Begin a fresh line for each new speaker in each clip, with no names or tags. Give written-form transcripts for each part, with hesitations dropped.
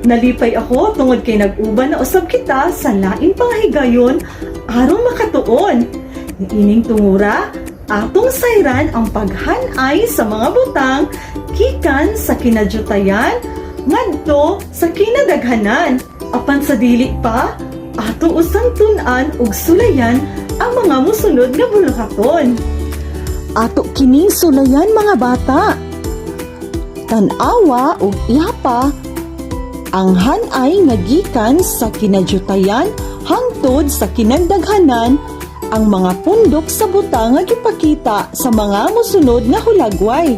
Nalipay ako tungod kay nag-uban na usab kita sa lain pang higayon aron makatuon. Niining tungura, atong sayran ang paghanay sa mga butang gikan sa kinadyutayan ngadto sa kinadaghanan. Apan sa dili pa, ato usang tun-an ug sulayan ang mga mosunod nga buluhaton.
Ato kining sulayan, mga bata. Tan-awa ug ihapa ang hanay nga gikan sa kinadyutayan hangtod sa kinadaghanan ang mga pundok sa butang nga gipakita sa mga mosunod nga hulagway.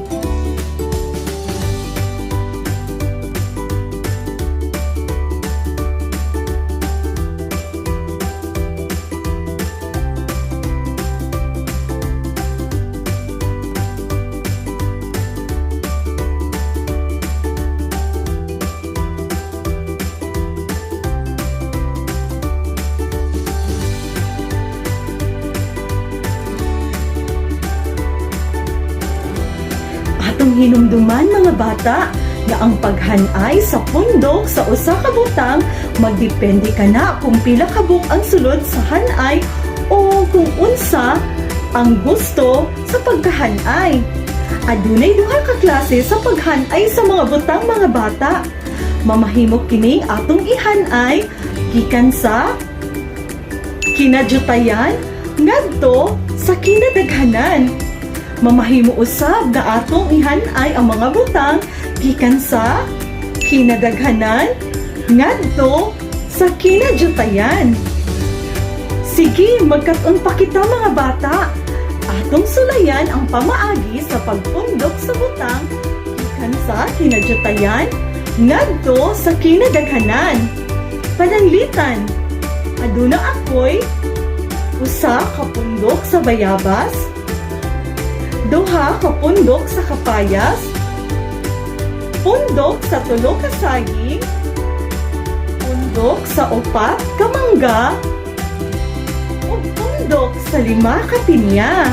Atong hinumduman, mga bata, nga ang paghanay sa pundok sa usa ka butang magdepende kana kung pila ka buok ang sulod sa hanay o kung unsa ang gusto sa pagkahanay. Adunay duha ka klase sa paghanay sa mga butang, mga bata. Mamahimo kining atong ihanay gikan sa kinadyutayan ngadto sa kinadaghanan. Mamahimo usab nga atong ihanay ang mga butang gikan sa kinadaghanan ngadto sa kinadyutayan. Sige, magkat-on pa kita, mga bata. Atong sulayan ang pamaagi sa pagpundok sa butang gikan sa kinadyutayan ngadto sa kinadaghanan. Pananglitan, aduna ako'y 1 ka pundok sa bayabas, 2 ka pundok sa kapayas, pundok sa 3 ka saging, pundok sa 4 ka mangga, ug pundok sa 5 ka pinya.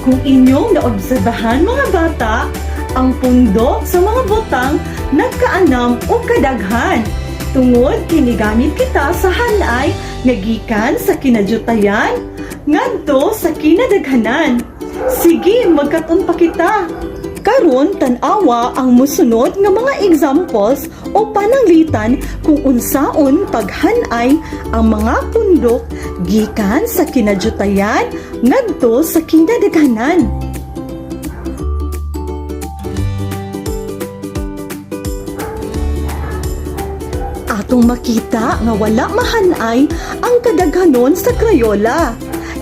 Kung inyong naobserbahan, mga bata, ang pundok sa mga butang nagkaanam o kadaghan. Tungod kay nigamit kita sa hanay nga gikan sa kinadyutayan ngadto sa kinadaghanan. Sige, magkat-on pa kita.
Karon, tan-awa ang mosunod nga mga examples o pananglitan kung unsaon paghanay ang mga pundok gikan sa kinadyutayan ngadto sa kinadaghanan. Atong makita nga wala mahanay ang kadaghanon sa Crayola.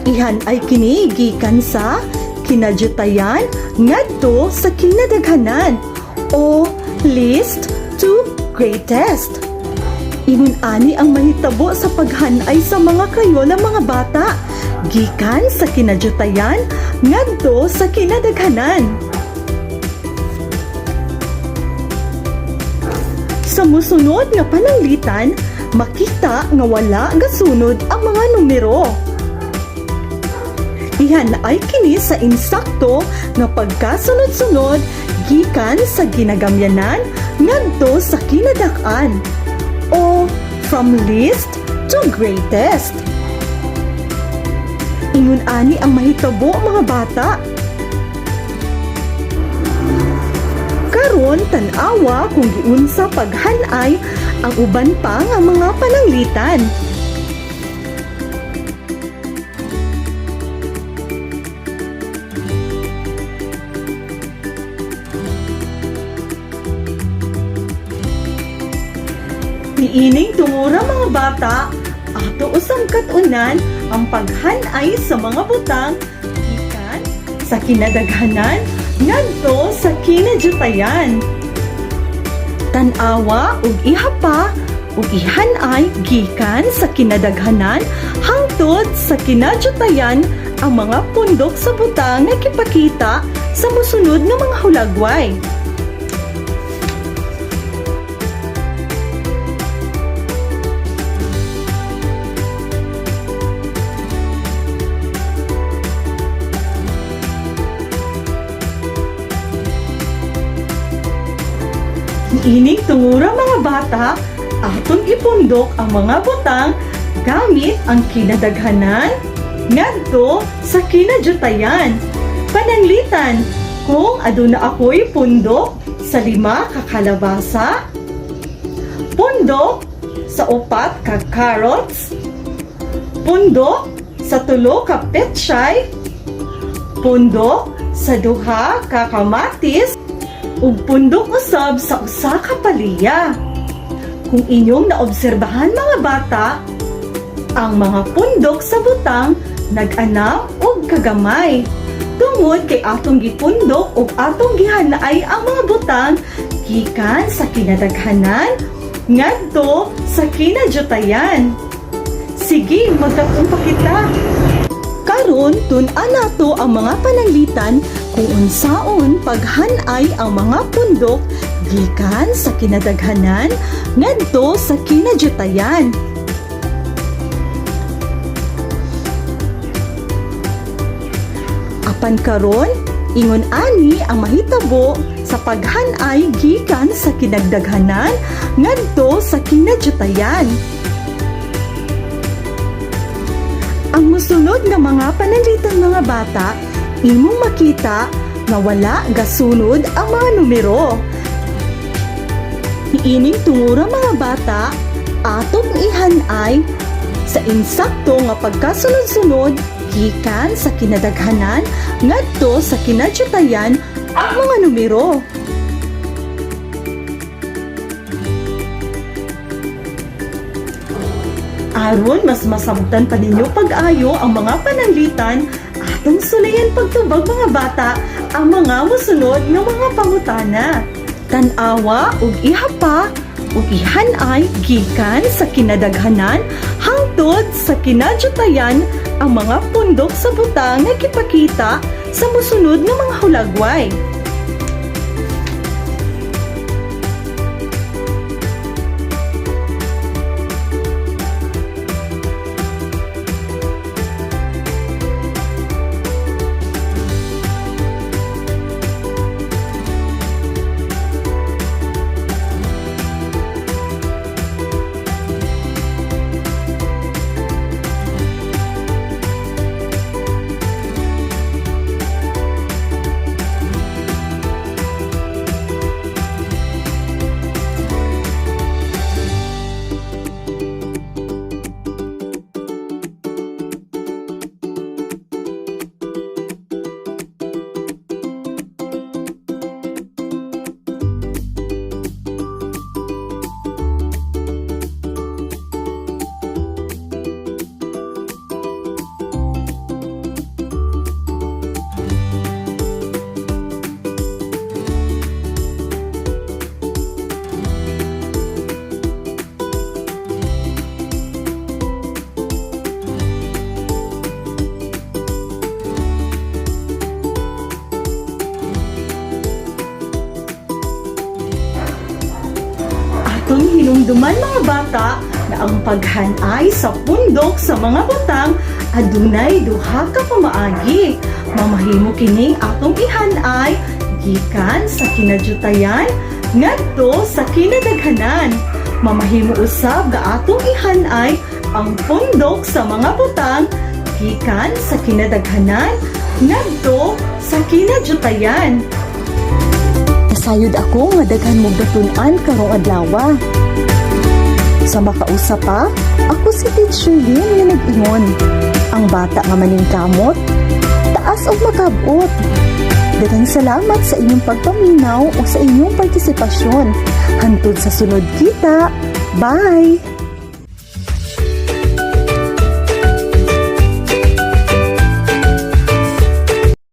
Ihanay kini gikan sa kinadyutayan ngadto sa kinadaghanan o least to greatest. Ingon ani ang mahitabo sa paghanay sa mga Crayola, mga bata, gikan sa kinadyutayan ngadto sa kinadaghanan. Sa musunod nga pananglitan, makita nga wala gasunod ang mga numero. Ihanay kini sa insakto nga pagkasunod-sunod gikan sa ginagamyanan ngadto sa kinadak-an o from least to greatest. Ingon ani ang mahitabo, mga bata. Karon, tan-awa kung giunsa paghanay ang uban pa nga mga pananglitan.
Niining tungura, mga bata, ato usang kat-unan ang paghanay sa mga butang gikan sa kinadaghanan ngadto sa kinadyutayan. Tan-awa ug ihapa ug ihanay gikan sa kinadaghanan hangtod sa kinadyutayan ang mga pundok sa butang nga gipakita sa mosunod nga mga hulagway. Niining tungura, mga mga bata, atong ipundok ang mga butang gamit ang kinadaghanan ngadto sa kinadyutayan. Pananglitan, kung aduna ako'y pundok sa lima ka kalabasa, pundok sa upat ka carrots, pundok sa tulo ka petchay, pundok sa duha ka kamatis, ug pundok usab sa usa ka palya. Kung inyong naobserbahan, mga bata, ang mga pundok sa butang nag-anam og kagamay. Tungod kay atong gipundok ug atong gihanay ang mga butang gikan sa kinadaghanan ngadto sa kinadyutayan. Sige, magkat-on pa kita. Karon, tun-an nato ang mga pananglitan kung unsaon paghanay ang mga pundok gikan sa kinadaghanan ngadto sa kinadyutayan. Apan karon, ingon ani ang mahitabo sa paghanay gikan sa kinagdaghanan ngadto sa kinadyutayan. Ang musunod nga mga pananglitan, mga bata, imong makita nga wala gasunod ang mga numero. Niining tungura, mga bata, atong ihanay sa insakto nga pagkasunod-sunod gikan sa kinadaghanan ngadto sa kinadyutayan ang mga numero. Aron mas masabtan pa ninyo pag-ayo ang mga pananglitan, atong sulayan pagtubag, mga bata, ang mga musunod nga mga pangutana. Tan-awa ug ihapa ug ihanay gikan sa kinadaghanan hangtod sa kinadyutayan ang mga pundok sa butang nga gipakita sa musunod nga mga hulagway. Atong hinumduman, mga bata, na ang paghanay sa pundok sa mga butang adunay duha ka pamaagi. Mamahimo kining atong ihanay gikan sa kinadyutayan ngadto sa kinadaghanan. Mamahimo usab nga atong ihanay ang pundok sa mga butang gikan sa kinadaghanan ngadto sa kinadyutayan.
Nasayod ako nga daghan mong natun-an karong adlaw. Sa makausa pa, ako si Teacher Lynn nga nag-ingon: "Ang bata nga maningkamot, taas og makabot." Daghang salamat sa inyong pagpaminaw o sa inyong partisipasyon. Hantod sa sunod kita. Bye!